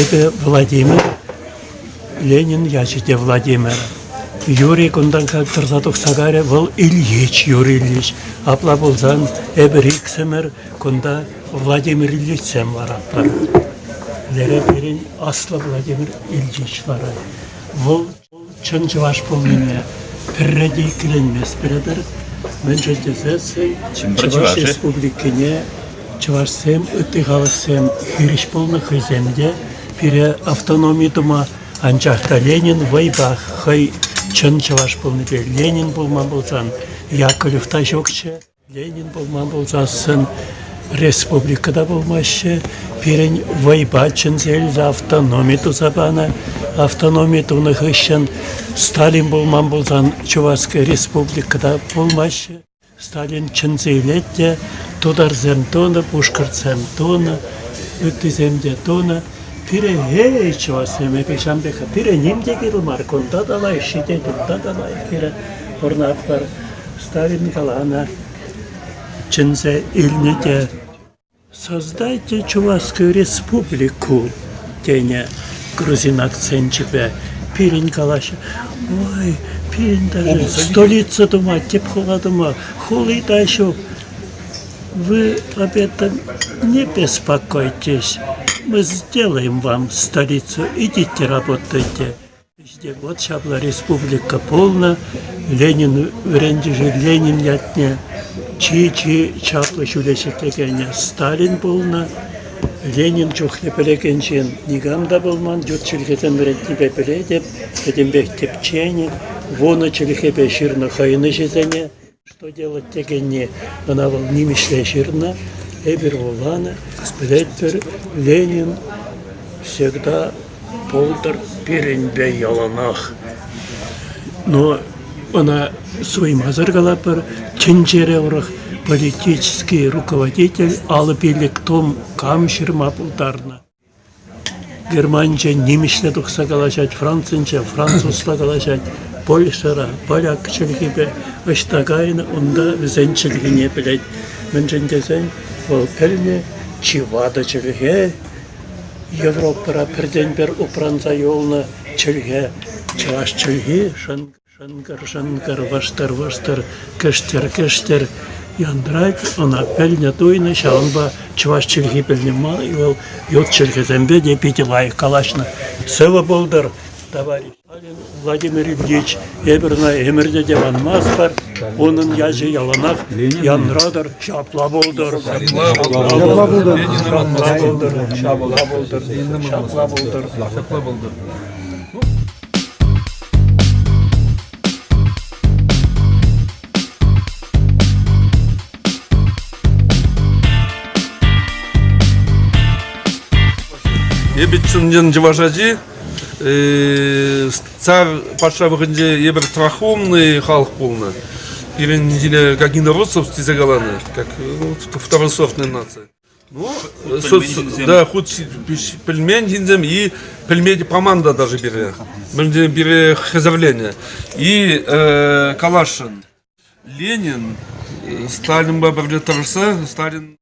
Эпӗ Владимир, Ленин ячӗ те Владимир. Юрий кунтан тӑрса тухса кайрӗ, вӑл Ильич, Юрий Ильич. Апла пулсан эпир иксӗмӗр кунта Владимир Ильичсем ларатпӑр. Лере пирӗн аслӑ Владимир Ильич ларать. Вӑл чӑн чӑваш пулнине пӗрре те иккӗленместпӗр эпир. Мӗншӗн тесессӗн Чӑваш Республикине чӑвашсем, ытти халӑхсем хирӗҫ пулнӑ хӑйсем те пире автономи тума. Анчах та Ленин вӑйпах хӑй чӑн чӑваш пулнипе Ленин пулман пулсан Яковлев та ҫукчӗ. Ленин пулман пулсассӑн республика та пулмаҫҫӗ. Пирӗн вӑйпа чӗнсе илсе автономи туса панӑ. Автономи тунӑ хыҫҫӑн Сталин пулман пулсан Чувашская республика та пулмаҫҫӗ. Сталин чӗнсе илет те тутарсем тунӑ, пушкӑртсем тунӑ, ыттисем те тунӑ. Пире эй, чӑвашсем, эпир ҫавӑн пек пире ним те кирлӗ мар, кунта та лайӑх ҫитет, унта та лайӑх пире пурӑнатпӑр. Сталин каланӑ, чӗнсе илнӗ те «Создайте Чувашскую республику» тенӗ грузин акценчӗпе. Пирӗн калаҫу «Ой, пирӗн даже столица тума, тӗп хула тума хули та ҫук. Вы об этом не беспокойтесь, мы сделаем вам столицу, идите работайте». Вот ҫапла республика пулнӑ, Ленин вӗрентӳҫӗ Ленин ятне чи-чи чаплӑ ҫӳле ҫӗклекенӗ Сталин пулнӑ. Ленин чухлӗ пӗлекен ҫын никам та пулман, ют чӗлхесем вӗрентнипе пӗлетӗп, пӗтӗмпех тӗпченӗ, вунӑ чӗлхепе ҫырнӑ хӑйӗн ӗҫӗсене. Что делать текенни ӑна вӑл нимӗҫле ҫырнӑ, эпир вуланӑ, пӗлетпӗр, Ленин всегда пултӑр пирӗнпе яланах. Но ӑна суймасӑр калатпӑр, тӗнчере урӑх политический руководитель 55 том кам ҫырма пултарнӑ. Германинче нимӗҫле тухса калаҫать, Францинче французла калаҫать, Польшӑра поляк чӗлхипе ӑҫта кайнӑ, унта вӗсен чӗлхине пӗлет. Мӗншӗн тесен вӑл пӗлнӗ чи ватӑ чӗлхе, Европӑра пӗртен-пӗр упранса юлнӑ чӗлхе, чӑваш чӗлхи. Шӑнкӑр-шӑнкӑр, вӑштӑр-вӑштӑр, кӗштӗр-кӗштӗр янрать. Ӑна пӗлнӗ-туйнӑ, ҫавӑнпа чӑваш чӗлхи пӗлнӗ май вӑл ют чӗлхесемпе те питӗ лайӑх калаҫнӑ. Сывӑ пултӑр, товарищ Сталин Владимир Ильич, эпир ӑна ӗмӗрте те манмастпӑр. Унӑн ячӗ яланах янратӑр, ҫапла пултӑр. Ҫапла пултӑр. Ҫапла пултӑр. Ҫапла пултӑр. Ҫапла пултӑр. Ҫапла пултӑр. Эпӗ чӑн-чӑн чӑваш ачи. Царь патша вӑхӑтӗнче эпир трахомный халӑх пулнӑ. Пирӗн ҫине как инородцев тесе каланӑ, как второсортная нация. Ну, да, хут пӗлмен ҫынсем и пӗлме паман та даже пире. Мӗншӗн пире хӗсӗрленӗ. И каласшӑн, Ленин Сталинпа пӗрле тӑрӑшса, Сталин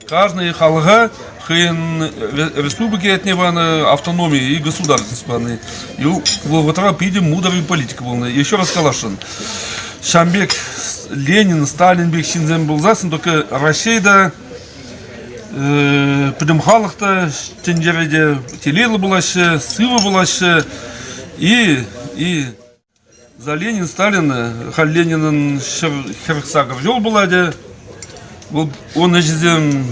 каждый халӑха хӑйӗн республика ятне панӑ, автономи и государственность панӑ. И вӑхӑтра питӗ мудрый политика пулнӑ. Еще раз каласшӑн, ҫавӑн пек Ленин, Сталин пек ҫынсем пулсассӑн только Раҫҫей та Пӗтӗм халӑх та тӗнчере те телейлӗ пулаҫҫӗ, сывӑ пулаҫҫӗ. И, и за Ленин, Сталина, халь Ленинӑн 48 ҫул пулать. Вӑл ун ӗҫӗсем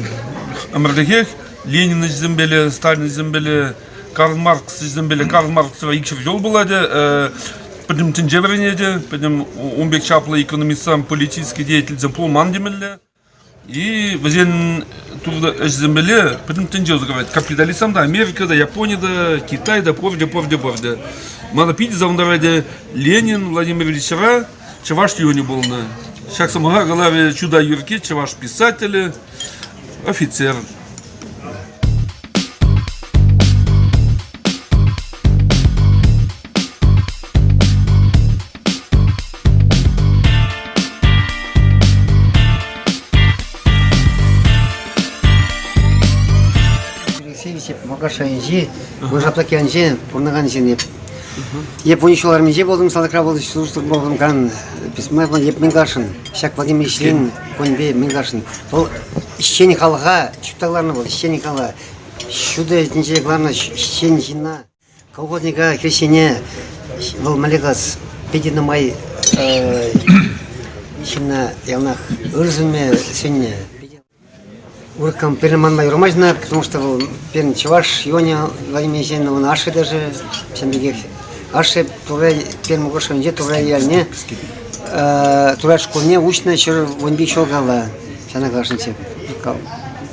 ӗмӗрлӗхех Ленин ӗҫӗсемпеле, Сталин ӗҫӗсемпеле, Карл Маркс ӗҫӗсемпеле, Карл Марксра 200 ҫул пулать. Пӗтӗм тӗнче вӗренет, пӗтӗм ун пек чаплӑ экономистсем, политический деятельсем пулман темелле. И вӗсен ӗҫсемпеле пӗтӗм тӗнче усӑ курать. Капиталистсем та, Америка та, Япони та, Китай та, пурте, пурте, пурте. Мана питӗ савӑнтарать Ленин Владимир Ильичра чӑваш юнӗ пулнӑ. Ҫак сӑмаха каларӗ Чутай Юрки, чӑваш писателӗ, офицер. Алексеевич. Муркаш районӗнчи Мӑн Шаптак ялӗнче пурӑнакан ҫын эп. Эп вун ҫул арминче пултӑм, салтакра пултӑм, служба пултӑм, кан эп мӗн каласшӑн? Ҫак Владимир Ильич кунӗпе мӗн каласшӑн? Вӑл ӗҫчен халӑха ҫутта кӑларнӑ вӑл, ӗҫчен халӑха. Ҫутӑ тӗнче кӑларнӑ ӗҫчен ҫынна. Колхозника хресчене вӑл мӗнле калас, питӗ нумай ҫынна яланах ыр сӗнме сӗннӗ. Урӑх кам пирӗн манма юрамасть ӑна, потому что вӑл пирӗн чӑваш Ионя Владимир Ильичӑн унӑн ашшӗ даже ҫавӑн пекех. Ашшӗ Турай Пермь Муркашӗнче Турай ялне Турай шкулне уҫнӑ 115 ҫул калла. Ҫавна каласшӑнччӗ.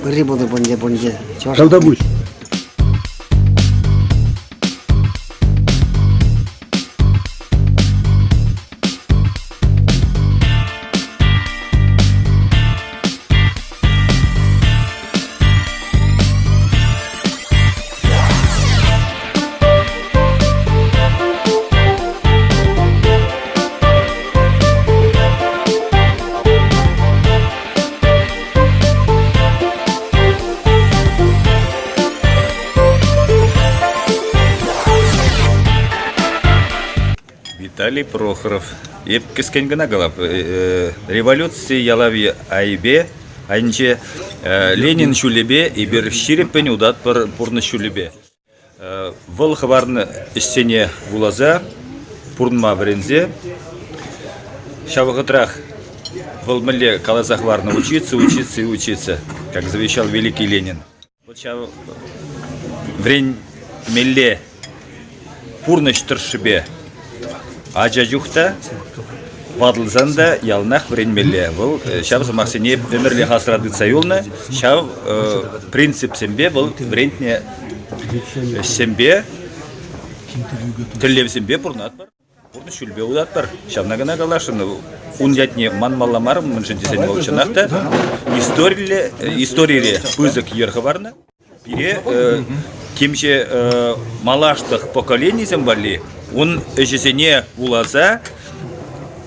Ырри пултӑр пурне пурне. Чӑваш. Тавтапуҫ. Виталий Прохоров. Эп кӗскен кӑна калап. Революци ялавӗ айӗпе, айӗнче Ленин ҫулӗпе эпир ҫирӗппӗн утатпӑр пурнӑҫ ҫулӗпе. Вӑл хӑварнӑ ӗҫсене вуласа, пурӑнма вӗренсе, ҫав вӑхӑтрах вӑл мӗнле каласа хӑварнӑ учиться, учиться и учиться, как завещал великий Ленин. Вот ҫав вӗренмелле пурнӑҫ тӑршшӗпе ача чух та, ватӑлсан та яланах вӗренмелле. Вӑл ҫав сӑмахсене ӗмӗрлӗх асра тытса юлнӑ, ҫав принципсемпе вӑл вӗрентнӗ ӗҫсемпе, тӗллевсемпе пурӑнатпӑр. Пурнӑҫ ҫулӗпе утатпӑр. Ҫавна кӑна каласшӑн. Ун ятне манмалла мар, мӗншӗн тесен вӑл чӑнах та историлле, историре пысӑк йӗр хӑварнӑ. Пире темиҫе малашлӑх поколенисем валли ун ӗҫӗсене вуласа,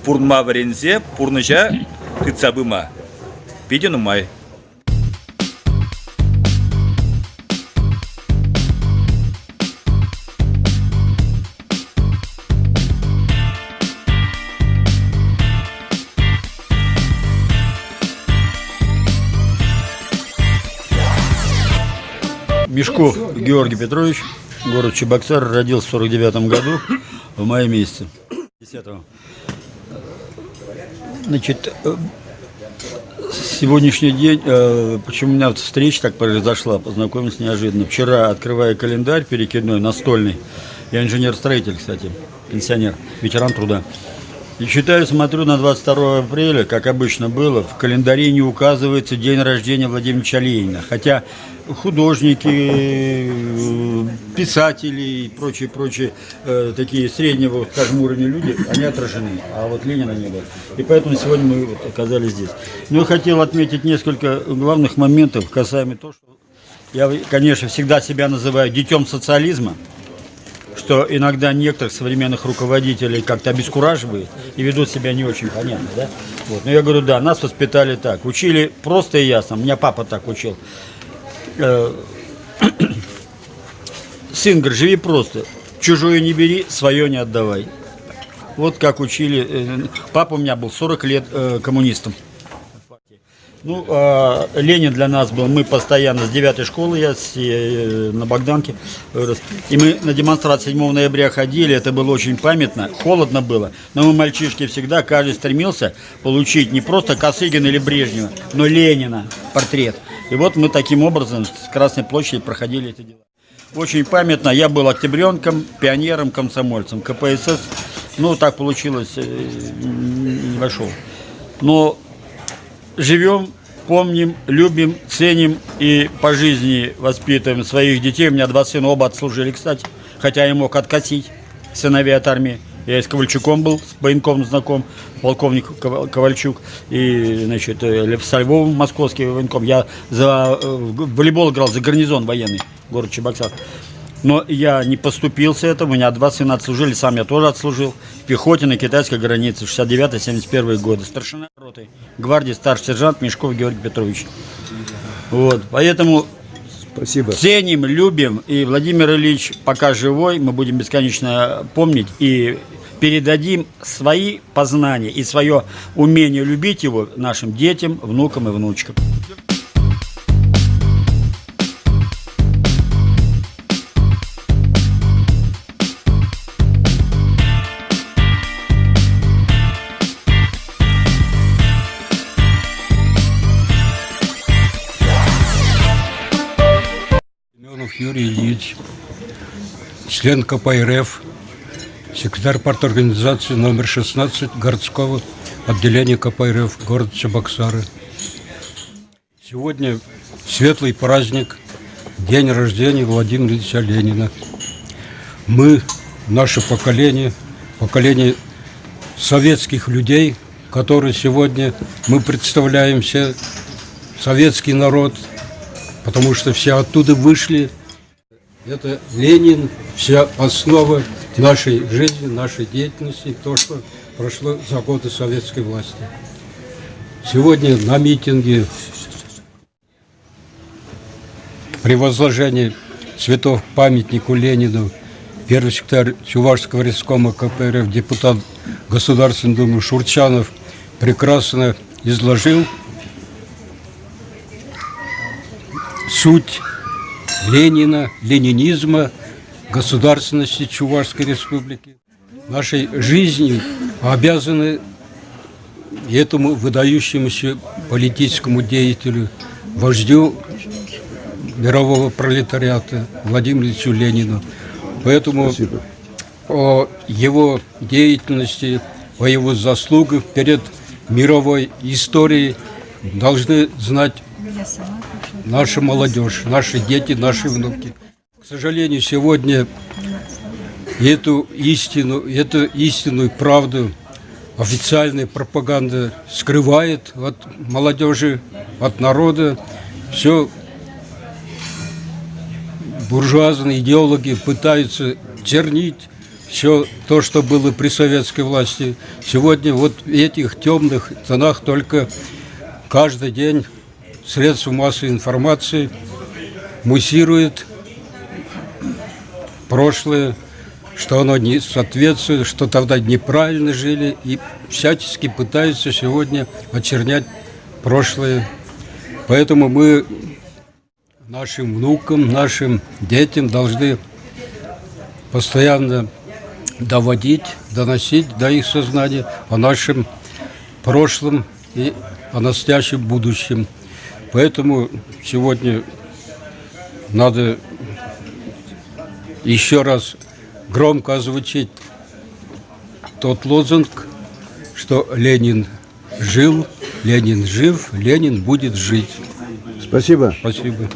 пурӑнма вӗренсе пурнӑҫа тытса пыма питӗ нумай. Мешков Георгий Петрович, город Чебоксар, родился в 49 году в мае месяце. 10 Значит, сегодняшний день, почему у меня встреча так произошла, познакомился неожиданно. Вчера, открывая календарь перекидной, настольный, я инженер-строитель, кстати, пенсионер, ветеран труда. И читаю, смотрю на 22 апреля, как обычно было, в календаре не указывается день рождения Владимира Ленина. Хотя художники, писатели и прочие, прочие такие среднего, скажем, уровня люди, они отражены, а вот Ленина не было. И поэтому сегодня мы вот оказались здесь. Но я хотел отметить несколько главных моментов касаемо того, что я, конечно, всегда себя называю детем социализма, что иногда некоторых современных руководителей как-то обескураживает и ведут себя не очень понятно, да? Вот. Но я говорю, да, нас воспитали так, учили просто и ясно, меня папа так учил. Сын говорит, живи просто, чужое не бери, свое не отдавай. Вот как учили. Папа у меня был 40 лет коммунистом. Ну, Ленин для нас был, мы постоянно с 9 школы, я на Богданке вырос. И мы на демонстрации 7 ноября ходили, это было очень памятно, холодно было. Но мы, мальчишки, всегда, каждый стремился получить не просто Косыгина или Брежнева, но Ленина портрет. И вот мы таким образом с Красной площади проходили эти дела. Очень памятно, я был октябренком, пионером, комсомольцем. КПСС, ну так получилось, не вошел. Но живем, помним, любим, ценим и по жизни воспитываем своих детей. У меня два сына, оба отслужили, кстати, хотя я мог откосить сыновей от армии. Я и с Ковальчуком был, с военком знаком, полковник Ковальчук, и, значит, Лев со Львовым, московский военком. Я за волейбол играл за гарнизон военный, город Чебоксар. Но я не поступился этому, у меня два сына отслужили, сам я тоже отслужил. В пехоте на китайской границе, 69-71 годы. Старшина роты, гвардии старший сержант Мешков Георгий Петрович. Вот, поэтому Спасибо. Ценим, любим. И Владимир Ильич пока живой, мы будем бесконечно помнить и передадим свои познания и свое умение любить его нашим детям, внукам и внучкам. Семенов Юрий Ильич, член КПРФ, секретарь парторганизации номер 16 городского отделения КПРФ город Чебоксары. Сегодня светлый праздник, день рождения Владимира Ильича Ленина. Мы, наше поколение, поколение советских людей, которые сегодня мы представляем все советский народ, потому что все оттуда вышли. Это Ленин, вся основа нашей жизни, нашей деятельности, то, что прошло за годы советской власти. Сегодня на митинге при возложении цветов памятнику Ленину первый секретарь Чувашского рескома КПРФ, депутат Государственной Думы Шурчанов прекрасно изложил суть Ленина, ленинизма, государственности Чувашской Республики. Нашей жизнью обязаны этому выдающемуся политическому деятелю, вождю мирового пролетариата Владимиру Ильичу Ленину. Поэтому Спасибо. о его деятельности, о его заслугах перед мировой историей должны знать наша молодежь, наши дети, наши внуки. К сожалению, сегодня эту истину, эту истинную правду официальная пропаганда скрывает от молодежи, от народа. Все буржуазные идеологи пытаются чернить все то, что было при советской власти. Сегодня вот в этих темных тонах только каждый день средства массовой информации муссирует прошлое, что оно не соответствует, что тогда неправильно жили, и всячески пытаются сегодня очернять прошлое. Поэтому мы нашим внукам, нашим детям должны постоянно доводить, доносить до их сознания о нашем прошлом и о настоящем будущем. Поэтому сегодня надо еще раз громко озвучить тот лозунг, что Ленин жил, Ленин жив, Ленин будет жить. Спасибо. Спасибо.